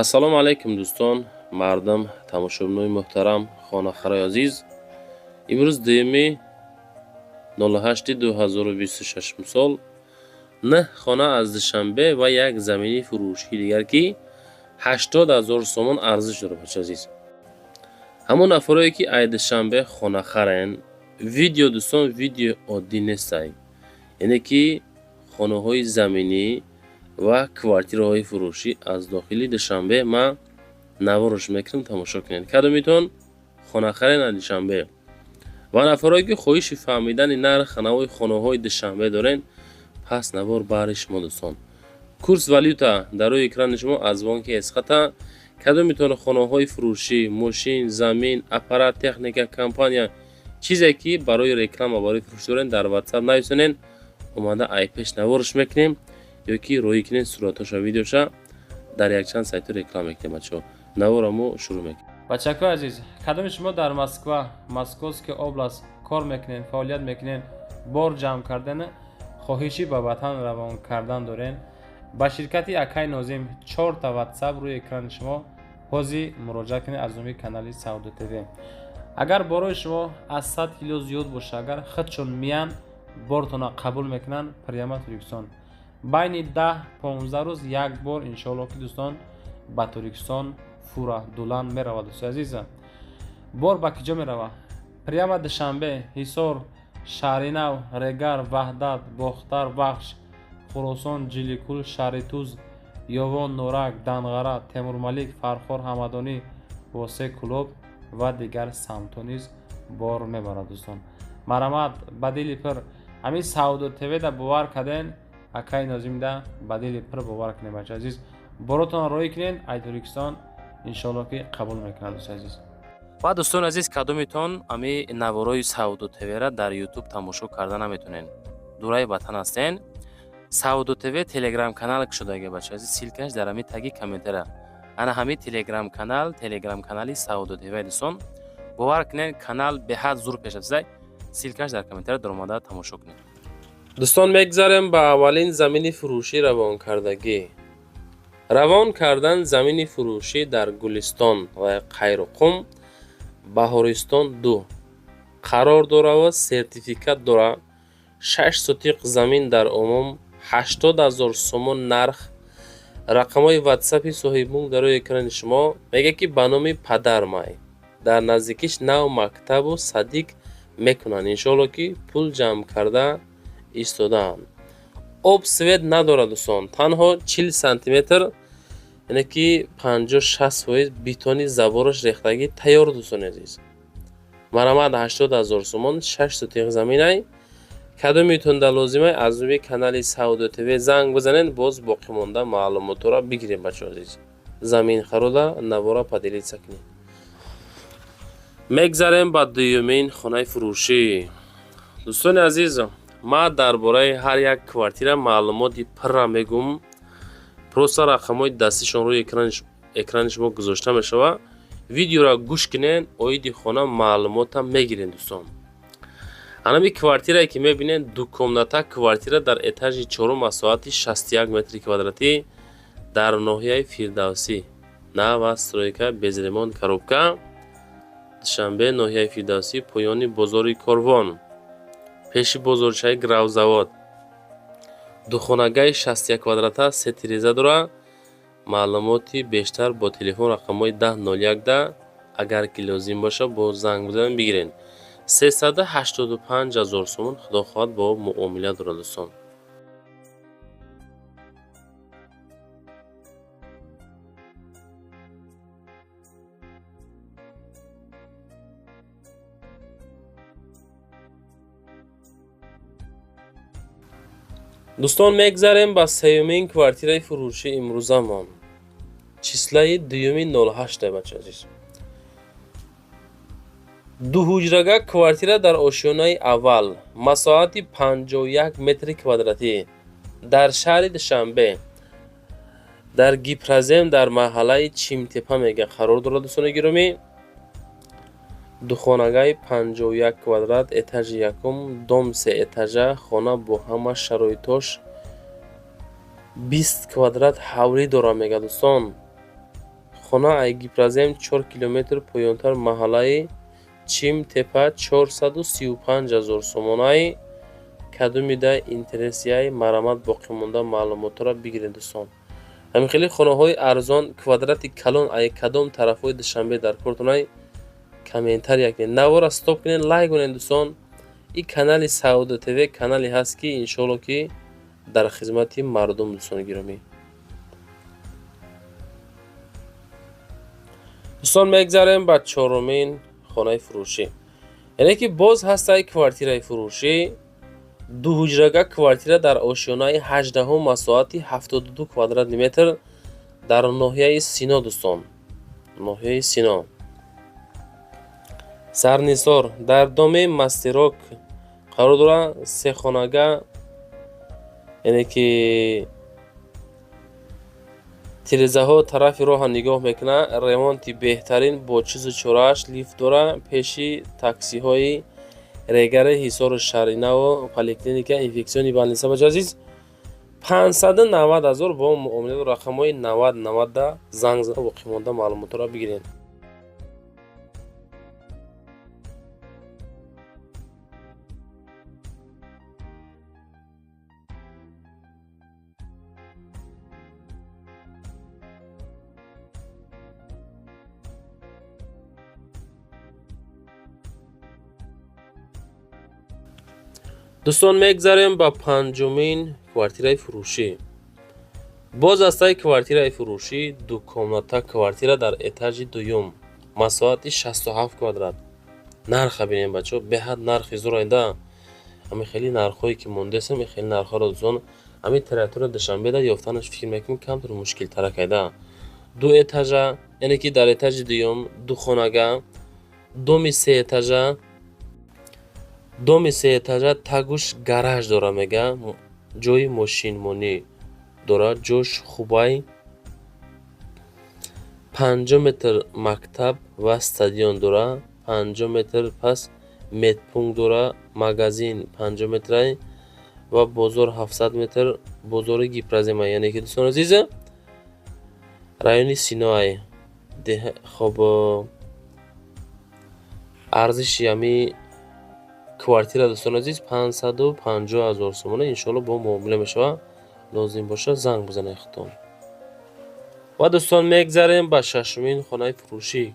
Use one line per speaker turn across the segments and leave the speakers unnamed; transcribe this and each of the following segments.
Ассалому алайкум, дӯстон, мардум, тамошобинони муҳтарам, хонахарои азиз. Имрӯз 2-ми 08-и 2026 сол нӯҳ хона аз Душанбе ва як замини фурӯшии дигар, ки 80 000 сомон арзиш дорад. Бача азиз, ҳамон нафарое, ки ай Душанбе хонахарен, видео, дӯстон, видео оддӣ нестай, яъне ки хонаҳои заминӣ ва квартираҳои фурӯшӣ аз дохили Душанбе ман наворш мекунам, тамошо кунед. Кадомитон хонахарен аз Душанбе ва нафарое, ки хоҳиши фаҳмидани нарх навои хонаҳои Душанбе дорен, пас навор баҳри шумо. Дӯстон, курс валюта дар рӯи экрани шумо аз бонки Эсхата. Кадомитон хонаҳои фурӯшӣ, мошин, замин, аппарат, техника, компания, чизе ки барои реклама, барои фурӯш дорен, дар Ватсап нависонен, омада айпеш наворш мекунем ё ки роҳӣ кунед суратҳоша, видеоша, дар якчанд сайтҳо реклама мекунем. Бачаҳо, навора мо шурӯъ мекунем.
Бачакои азиз, кадоми шумо дар Москва, Московская область кор мекунед, фаъолият мекунед, бор ҷамъ кардан, хоҳиши ба ватан равон кардан дорен, ба ширкати акай Нозим, чорта Ватсап рӯи экрани шумо, ҳозир муроҷиат кунед. Аз номи канали Савдо ТВ, агар борои шумо аз 100 кило зиёд боша, агар худшон миян, бортона қабул мекунанд, прямо Тоҷикистон байни 10-15 рӯз як бор, иншоалло, ки дӯстон, ба Тоҷикистон фура дулан меравад. Дӯстои азиза, бор ба киҷо меравад? Прямо Душанбе, Ҳисор, Шаҳринав, Регар, Ваҳдат, Бохтар, Вахш, Хуросон, Ҷиликул, Шаҳритуз, Ёвон, Норак, Данғара, Темурмалик, Фархор, Ҳамадонӣ, Восе, Кӯлоб ва дигар самтҳо низ бор мебарад. Дӯстон, марҳамат, ба дили пир ҳамин Савдо ТВ-да бовар карден, акаи Нозимда ба дили пир бовар кунед. Бача азиз, боротонро роҳӣ кунед ай Тоҷикистон, иншоалло, ки қабул мекунад, дӯстои азиз.
Ва дӯстони азиз, кадомитон ами наворои Савдо ТВ-ра дар Ютуб тамошо карда наметонен, дураи ватан ҳастен, Савдо ТВ Телеграм канал кушодаги. Бача азиз, ссылка ш дар ҳами таги комментара. Ана ҳами Телеграм канал, Телеграм канали Савдо ТВ. Дӯстон, бовар кунед, канал беҳад зур пешрафтаи. Ссылка ш дар комментара, даромада тамошо кунед. Дӯстон, мегзарем ба аввалин замини фурӯшӣ равонкардагӣ. Равон кардан замини фурӯшӣ дар Гулистон ва Қайроқум, Баҳористон 2 қарор дора ва сертификат дора. 6 сотиқ замин, дар умум 80 000 сомон нарх. Рақамҳои Ватсапи соҳибмулк дар рӯи экрани шумо. Мегӯяд, ки ба номи падармай, дар наздикиш нав мактабу садик мекунанд, иншоалло, ки пул ҷамъ карда истодаанд. Об, свет надорад, дӯстон, танҳо 40 сантиметр, яъне ки 50-60% бетони забораш рехтагӣ тайёр. Дӯстони азиз, марҳамат, 80 000 сомон, 6 сотиқ заминай. Кадомитонда лозимай, аз рӯи канали Савдо ТВ занг бизанед, боз боқимонда маълумотҳоро бигирем. Бачаҳо азиз, заминхарода навора поделиться кунед. Мегзарем ба дуюмин хонаи фурӯшӣ. Дӯстони азиз, ман дар бораи ҳар як квартира маълумоти пурра мегӯм, просто рақамҳои дастишон рӯи экрани шумо гузошта мешавад. Видеоро гӯш кунед, оиди хона маълумотам мегиред. Дӯстон, анами квартирае, ки мебинед, двухкомната квартира дар этажи чорум, масоҳати 61 метри квадратӣ, дар ноҳияи Фирдавсӣ, новостройка, без ремонт, коробка. Душанбе, ноҳияи Фирдавсӣ, поёни бозори Корвон, пеши бозорчаи Гравзавод. Духонагаи 61 квадрата, се тиреза дорад. Маълумоти бештар бо телефон рақамҳои 1001-да, агар ки лозим бошад, бо занг бизанед, бигиред. 385 000 сомон, худо хоҳад, бо муомила дорад, дӯстон. Дӯстон, мегзарем ба сеюмин квартираи фурӯши имрӯзамон. Числа и 2-ми 08, бача азиз. Дуҳуҷрага квартира дар ошёнаи аввал, масоҳати 51 метри квадратӣ, дар шаҳри Душанбе, дар Гипрозем, дар маҳаллаи Чимтепа мега қарор дорад. Дӯстони гиромӣ, духонагаи 51 квадрат, этажи якум, дом се этажа, хона бо ҳама шароитош, 20 квадрат ҳавлӣ дорад, мега. Дӯстон. Хона ай Гипрозем 4 километр поёнтар, маҳаллаи Чимтепа, 435 ҳазор сомонаи. Кадомида интересияй, марамат, боқимонда маълумотро бигиред, дӯстон. Ҳамин хели хонаҳои арзон, квадрати калон ай кадом тарафҳои Душанбе дар кортонай, комментария кунед, навора стоп кунед, лайк кунед, дӯстон. Ин канали Савдо ТВ канале ҳаст, ки иншоалло ки дар хизмати мардум, дӯстони гиромӣ. Дӯстон, мегзарем ба чорумин хонаи фурӯшӣ, яъне ки боз ҳастай квартираи фурӯшӣ. Дуҳуҷрага квартира дар ошёнаи 18-ум, масоҳати 72 квадратный метр, дар ноҳияи Сино, дӯстон, ноҳияи Сино, Сарнисор, дар доми Мастерок қарор дорад. Сехонага, яъне ки тирезаҳо тарафи роҳа нигоҳ мекунад. Ремонти беҳтарин, бо чизу чорааш, лифт дорад, пеши таксиҳои Регари Ҳисору Шаҳринаву поликлиника инфекционный больница. Бача азиз, 590 ҳазор бо муомила, рақамҳои 90 90-да занг зада, боқимонда маълумотро бигиред. Дӯстон, мегзарем ба панҷумин квартираи фурӯшӣ. Боз астаи квартираи фурӯшӣ, дукомната квартира дар этажи дуюм, масоҳати 67 квадрат. Нарха бинем, бачаҳо, беҳад нархи зӯрайда. Ами хеле нархҳое ки мондесам, хеле нархҳоро, дӯстон, ами территория Душанбеда ёфтанаш, фикр мекунем, камтар мушкилтара кайда. Ду этажа, яъне ки дар этажи дуюм духонага, доми сеэтажа, доми сеэтажа, тагуш гараж дора, мега, ҷои мошинмонӣ дорад, ҷош хубай. 50 метр мактаб ва стадион дора, 50 метр пас медпункт дора, магазин 50 метрай ва бозор 700 метр, бозори Гипрозема. Яъне ки, дӯстони азиза, райони Синоай. Хоб, арзиши ҳами квартира, дӯстони азиз, 550 ҳазор сомона, иншоалло бо муомила мешавад. Лозим бошад, занг бизанед худтон. Ва, дӯстон, мегзарем ба шашумин хонаи фурӯшӣ.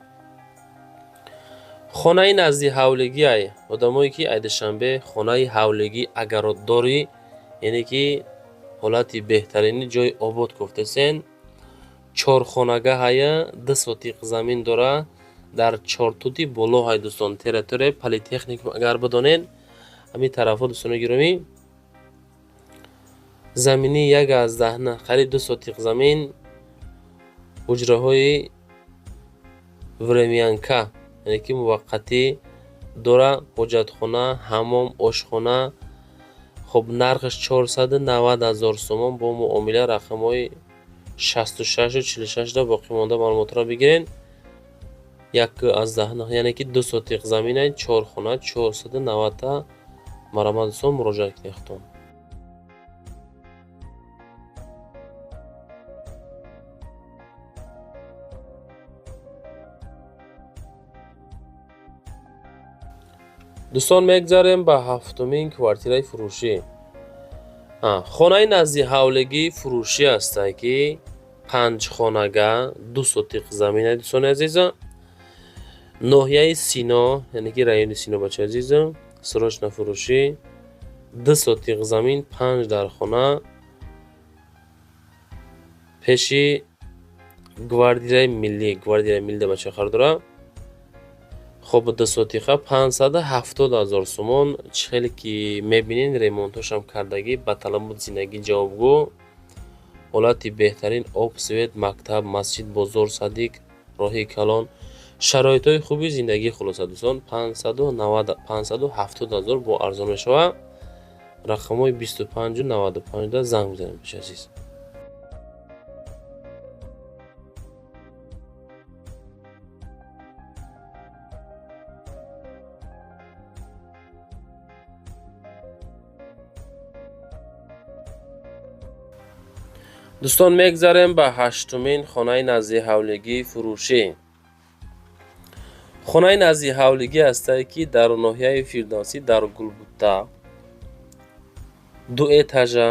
Хонаи назди ҳавлигиай. Одамое ки ай Душанбе хонаи ҳавлигӣ агаротдорӣ, яъне ки ҳолати беҳтарини ҷои обод гуфтесен, чорхонага ҳая, 2 сотиқ замин дора, дар чортути боло ҳай, дӯстон, территорияи политехникум агар бидонед, ҳамин тарафҳо, дӯстони гиромӣ. Замини 1,9, қариб 2 сотиқ замин, ҳуҷраҳои времянка, яъне ки муваққатӣ дора, ҳоҷатхона, ҳаммом, ошхона. Хоб, нархаш 490 ҳазор сомон бо муомила, рақамҳои 66-у 46-да боқимонда маълумотро бигиред. 1,9, яъне ки 2 сотиқ заминай, чор хона, 490-та. Марамат, дӯстон, муроҷиат кунед худтон. Дӯстон, мегзарем ба ҳафтумин квартираи фурӯшӣ. Хонаи назди ҳавлигӣ фурӯшӣ ҳастае, ки панҷхонага, 2 сотиқ замина, дӯстони азиза, ноҳияи Сино, яъне ки райони Сино, бачаи азиза, срочно фурӯшӣ, 2 сотиқ замин, панҷ дар хона, пеши гвардияи миллӣ, гвардияи миллӣ, бача, қарор дорад. Хоб, 2 сотиқа, 570 ҳазор сомон. Чӣ хеле ки мебинед, ремонтҳошам кардагӣ, ба талаботи зиндагӣ ҷавобгӯ, ҳолати беҳтарин, об, свет, мактаб, масҷид, бозор, садик, роҳи калон, шароитҳои хуби зиндагӣ. Хулоса, дӯстон, 570 ҳазор бо арзон мешавад. Рақамҳои 25-у 95-да занг бизанед, бачаи азиз. Дӯстон, мегзарем ба ҳаштумин хонаи наздиҳавлигии фурӯшӣ. Хонаи наздиҳавлигӣ ҳастае, ки дар ноҳияи Фирдавсӣ, дар Гулбутта, ду этажа,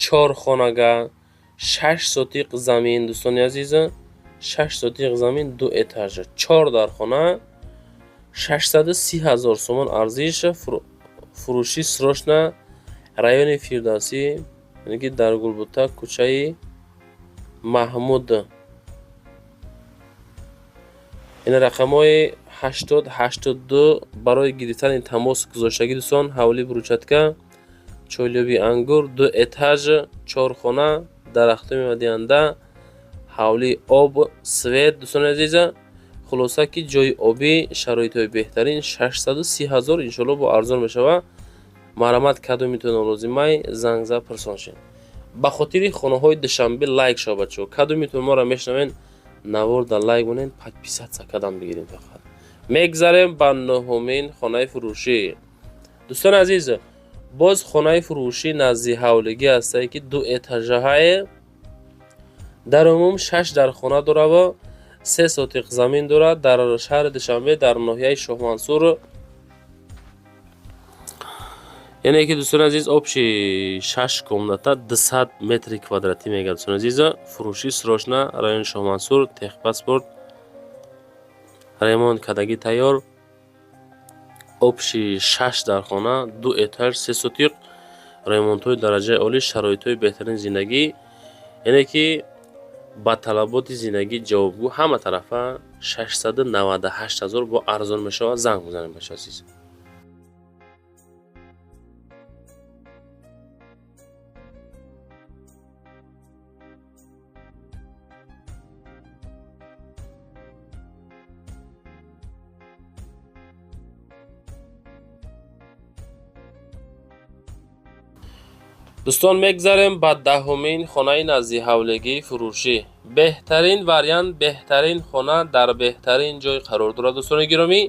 чор хонага, 6 сотиқ замин. Дӯстони азиз, 6 сотиқ замин, ду этажа, чор дар хона, 630 ҳазор сомон арзиш, фурӯшӣ срочно, райони Фирдавсӣ, яъне ки дар Гулбутта, кӯчаи Маҳмуд. Ин рақамҳои 80 82 барои гирифтани тамос гузоштагӣ. Дӯстон, ҳавлӣ, брусчатка, чойлёби ангур, ду этаж, чор хона, дарахтои мевадиҳанда, ҳавлӣ, об, свет. Дӯстони азиз, хулоса ки ҷои обӣ, шароитҳои беҳтарин, 630 ҳазор, иншоалло бо арзон мешавад. Марҳамат, кадомитон лозимай, занг зад, пурсон шед. Ба хотири хонаҳои Душанбе лайк шава, бачаҳо. Кадомитон моро мешунавед, навор дар лайк монед, подписаться кадам бигирем. Фақат мегзарем ба нуҳумин хонаи фурӯшӣ. Дӯстони азиз, боз хонаи фурӯшӣ назди ҳавлигӣ ҳастае, ки ду этажаҳае, дар умум шаш дар хона дораву 3 сотиқ замин дорад, дар шаҳри Душанбе, дар ноҳияи Шоҳмансур. Яъне ки, дӯстони азиз, общий шаш комната, 200 метри квадратӣ мегардад. Дӯстони азиз, фурӯшӣ срочно, райони Шоҳмансур, техпаспорт, ремонт кардагӣ тайёр, общий шаш дар хона, ду этаж, 3 сотиқ, ремонтҳои дараҷаи олӣ, шароитҳои беҳтарини зиндагӣ, яъне ки ба талаботи зиндагӣ ҷавобгӯ ҳама тарафа, 698 ҳазор, бо арзон мешавад. Занг бизанед, бачаҳо азиз. Дӯстон, мегзарем ба даҳумин хонаи наздиҳавлигии фурӯшӣ. Беҳтарин вариант, беҳтарин хона дар беҳтарин ҷой қарор дорад. Дӯстони гиромӣ,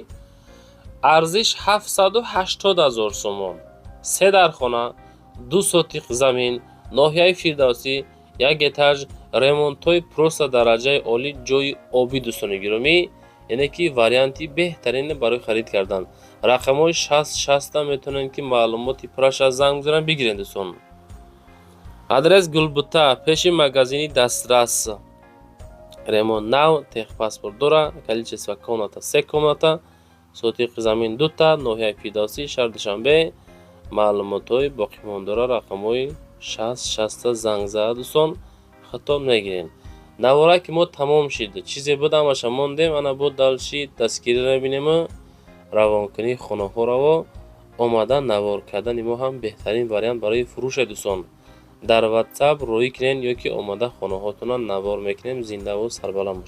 арзиш 780 ҳазор сомон, се дар хона, 2 сотиқ замин, ноҳияи Фирдавсӣ, як этаж, ремонтҳои просто дараҷаи олӣ, ҷои обӣ. Дӯстони гиромӣ, яъне ки варианти беҳтарин барои харид кардан. Рақамҳои 60 60 метавонед ки маълумоти пурраша занг бизанед, бигиред. Дӯстон, адрес Гулбута, пеши магазини Дастрас, ремонт нав, техпаспорт дора, количество комната се комната, сотиқи замин дута, ноҳияи Фирдавсӣ, шаҳри Душанбе. Маълумотҳои боқимондора рақамҳои 60 60 занг зада, дӯстон, хитоб мегирем. Навора ки мо тамом шид, чизе буд, ҳамаша мондем. Ана бо дальше дастгириро мебинему равонкунии хонаҳораво омада навор кардани мо ҳам беҳтарин вариант барои фурӯше. Дӯстон, дар WhatsApp рӯӣ кунед ё ки омада хонаҳотона навор мекунем. Зиндаву сарбаланд бошед.